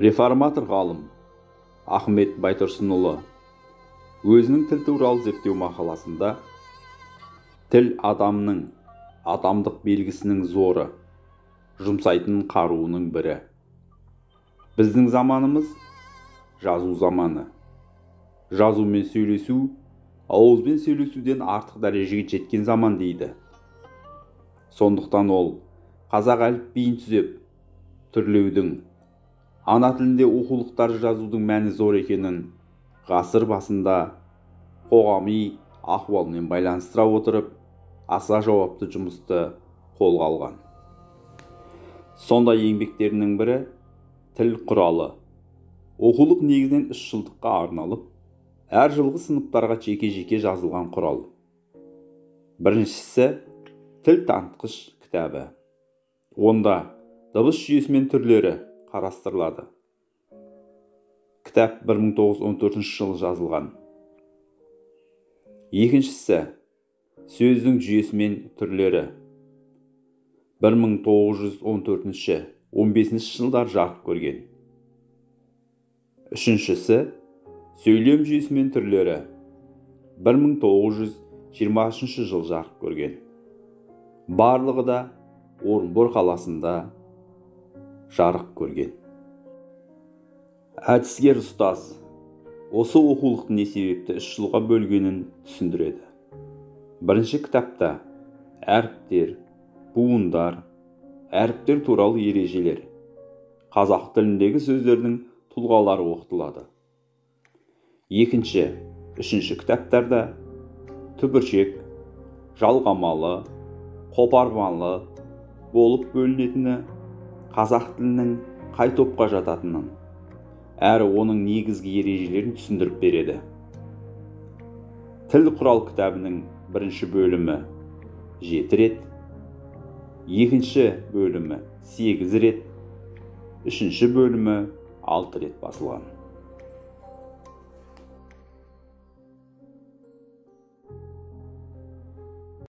Реформатор ғалым Ахмет Байтұрсынұлы өзінің тіл туралы зерттеу мақаласында тіл адамның адамдық белгісінің зоры, жұмсайтын қаруының бірі. Біздің заманымыз жазу заманы. Жазумен сөйлесу, ауызбен сөйлесуден артық дәрежеге жеткен заман дейді. Сондықтан ол қазақ әліпбиін түзеп, түрлеудің, ана тілінде оқулықтар жазудың мәні зор екенін ғасыр басында қоғами ахуалмен байланыстыра отырып, аса жауапты жұмысты қолға алған. Сондай еңбектерінің бірі тіл құралы. Оқулық негізінен 3 жылдыққа арналып, әр жылғы сыныптарға жеке-жеке жазылған құрал. Біріншісі тіл танытқыш кітабы. Онда дыбыс жүйесі мен түрлері қарастырылады. Кітап 1914 жылы жазылған. Екіншісі сөздің жүйесі мен түрлері. 1914-15 жылдар жарық көрген. Үшіншісі сөйлем жүйесі мен түрлері. 1923 жыл жарық көрген. Барлығы да Орынбор қаласында жарық көрген. Әдіскер ұстаз осы оқулықты не себепті 3 жылға бөлгенін түсіндіреді. Бірінші кітапта әріптер, буындар, әріптер туралы ережелер, қазақ тіліндегі сөздердің тұлғалары оқытылады. Екінші, үшінші кітаптарда түбіршек, жалғамалы, қопармалы болып бөлінетіні, қазақ тілінің қай топқа жататынын, әрі оның негізгі ережелерін түсіндіріп береді. Тіл құрал кітабының бірінші бөлімі 7 рет, екінші бөлімі 8 рет, үшінші бөлімі 6 рет басылған.